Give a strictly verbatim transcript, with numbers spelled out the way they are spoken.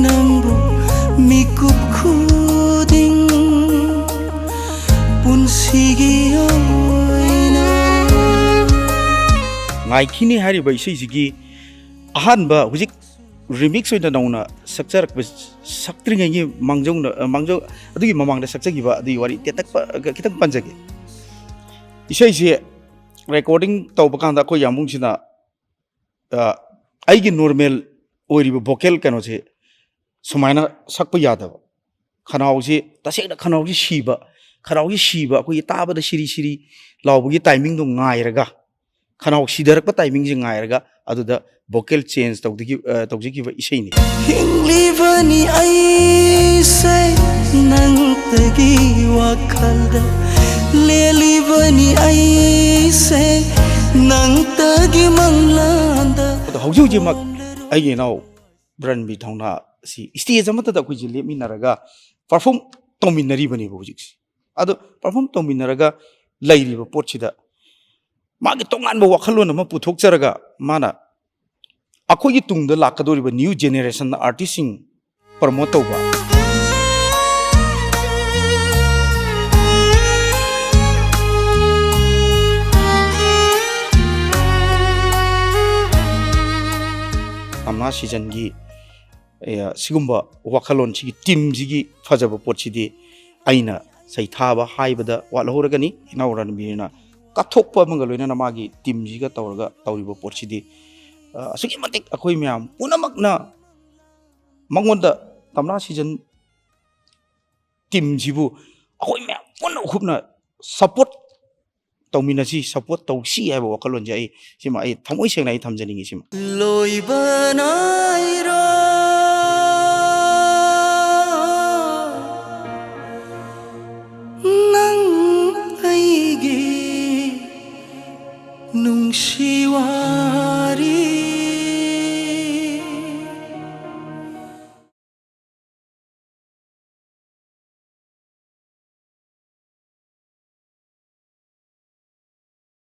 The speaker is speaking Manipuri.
ꯅꯪꯕꯨ ꯃꯤꯀꯨꯞ ꯈꯨꯗꯤꯡ ꯄꯨꯟꯁꯤꯒꯤ ꯑꯣꯏꯅ꯫ ꯉꯥꯏꯈꯤꯅꯤ ꯍꯥꯏꯔꯤꯕ ꯏꯁꯩꯁꯤꯒꯤ ꯑꯍꯥꯟꯕ ꯍꯧꯖꯤꯛ ꯔꯤꯃꯤꯛꯁ ꯑꯣꯏꯅ ꯅꯧꯅ ꯁꯛꯆꯔꯛꯄ, ꯁꯛꯇ꯭ꯔꯤꯉꯩꯒꯤ ꯃꯥꯡꯖꯧꯅ, ꯑ, ꯃꯥꯡꯖꯧ-, ꯑꯗꯨꯒꯤ ꯃꯃꯥꯡꯗ ꯁꯛꯆꯈꯤꯕ ꯑꯗꯨꯒꯤ ꯋꯥꯔꯤ ꯇꯦꯟꯇꯛꯄ, ꯑ, ꯈꯤꯇꯪ ꯄꯟꯖꯒꯦ꯫ ꯏꯁꯩꯁꯦ ꯔꯦꯀꯣꯔꯗꯤꯡ ꯇꯧꯕ ꯀꯥꯟꯗ ꯑꯩꯈꯣꯏ ꯌꯥꯝꯕꯨꯡꯁꯤꯅ, ꯑ, ꯑꯩꯒꯤ ꯅꯣꯔꯃꯦꯜ ꯑꯣꯏꯔꯤꯕ ꯚꯣꯀꯦꯜ ꯀꯩꯅꯣꯁꯦ ꯁꯨꯃꯥꯏꯅ ꯁꯛꯄ ꯌꯥꯗꯕ꯫ ꯈꯅꯥꯎꯁꯤ, ꯇꯁꯦꯡꯅ ꯈꯅꯥꯎꯁꯤ ꯁꯤꯕ, ꯈꯅꯥꯎꯁꯤ ꯁꯤꯕ, ꯑꯩꯈꯣꯏꯒꯤ ꯇꯥꯕꯗ ꯁꯤꯔꯤ ꯁꯤꯔꯤ ꯂꯥꯎꯕꯒꯤ ꯇꯥꯏꯃꯤꯡꯗꯣ ꯉꯥꯏꯔꯒ, ꯈꯅꯥꯎ ꯁꯤꯊꯔꯛꯄ ꯇꯥꯏꯃꯤꯡꯁꯦ ꯉꯥꯏꯔꯒ ꯑꯗꯨꯗ ꯚꯣꯀꯦꯜ ꯆꯦꯟꯖ ꯇꯧꯗꯈꯤ-, ꯑ, ꯇꯧꯖꯈꯤꯕ ꯏꯁꯩꯅꯤ꯫ ꯍꯤꯡꯂꯤꯕꯅꯤ ꯑꯩꯁꯦ ꯅꯪꯇꯒꯤ ꯋꯥꯈꯜꯗ, ꯂꯦꯜꯂꯤꯕꯅꯤ ꯑꯩꯁꯦ ꯅꯪꯇꯒꯤ ꯃꯪꯂꯥꯟꯗ꯫ ꯑꯗꯣ ꯍꯧꯖꯤꯛ ꯍꯧꯖꯤꯛꯃꯛ ꯑꯩꯒꯤ ꯏꯅꯥꯎ ꯔꯟꯕꯤꯔ ꯊꯧꯅꯥ ꯑꯁꯤ ꯁ꯭ꯇꯦꯖ ꯑꯃꯠꯇꯗ ꯑꯩꯈꯣꯏꯁꯦ ꯂꯦꯞꯃꯤꯟꯅꯔꯒ ꯄꯔꯐꯣꯔꯝ ꯇꯧꯃꯤꯟꯅꯔꯤꯕꯅꯦꯕ ꯍꯧꯖꯤꯛꯁꯦ꯫ ꯑꯗꯣ ꯄꯔꯐꯣꯔꯝ ꯇꯧꯃꯤꯟꯅꯔꯒ ꯂꯩꯔꯤꯕ ꯄꯣꯠꯁꯤꯗ ꯃꯥꯒꯤ ꯇꯣꯉꯥꯟꯕ ꯋꯥꯈꯜꯂꯣꯟ ꯑꯃ ꯄꯨꯊꯣꯛꯆꯔꯒ ꯃꯥꯅ ꯑꯩꯈꯣꯏꯒꯤ ꯇꯨꯡꯗ ꯂꯥꯛꯀꯗꯧꯔꯤꯕ ꯅ꯭ꯌꯨ ꯖꯦꯅꯦꯔꯦꯁꯟ ꯑꯥꯔꯇꯤꯁꯁꯤꯡ ꯄ꯭ꯔꯃꯣꯠ ꯇꯧꯕ꯫ ꯀꯝꯂꯥ ꯁꯤꯖꯟꯒꯤ, ꯑꯦ, ꯁꯤꯒꯨꯝꯕ ꯋꯥꯈꯜꯂꯣꯟꯁꯤꯒꯤ ꯇꯤꯝꯁꯤꯒꯤ ꯐꯖꯕ ꯄꯣꯠꯁꯤꯗꯤ ꯑꯩꯅ ꯁꯩꯊꯥꯕ ꯍꯥꯏꯕꯗ ꯋꯥꯠꯍꯧꯔꯒꯅꯤ꯫ ꯏꯅꯥꯎ ꯔꯟꯕꯤꯔꯅ ꯀꯠꯊꯣꯛꯄ ꯑꯃꯒ ꯂꯣꯏꯅꯅ ꯃꯥꯒꯤ ꯇꯤꯝꯁꯤꯒ ꯇꯧꯔꯒ ꯇꯧꯔꯤꯕ ꯄꯣꯠꯁꯤꯗꯤ, ꯑ, ꯑꯁꯨꯛꯀꯤ ꯃꯇꯤꯛ ꯑꯩꯈꯣꯏ ꯃꯌꯥꯝ ꯄꯨꯝꯅꯃꯛꯅ ꯃꯉꯣꯟꯗ ꯀꯝꯂꯥ ꯁꯤꯖꯟ ꯇꯤꯝꯁꯤꯕꯨ ꯑꯩꯈꯣꯏ ꯃꯌꯥꯝ ꯄꯨꯟꯅ ꯍꯨꯞꯅ ꯁꯞꯄꯣꯔꯠ ꯇꯧꯃꯤꯟꯅꯁꯤ, ꯁꯞꯄꯣꯔꯠ ꯇꯧꯁꯤ ꯍꯥꯏꯕ ꯋꯥꯈꯜꯂꯣꯟꯁꯦ ꯑꯩ ꯁꯤꯃ ꯑꯩ ꯊꯃꯣꯏ ꯁꯦꯡꯅ ꯑꯩ ꯊꯝꯖꯅꯤꯡꯉꯤ ꯁꯤꯃ꯫ ꯂꯣꯏꯕ ꯅꯥꯏ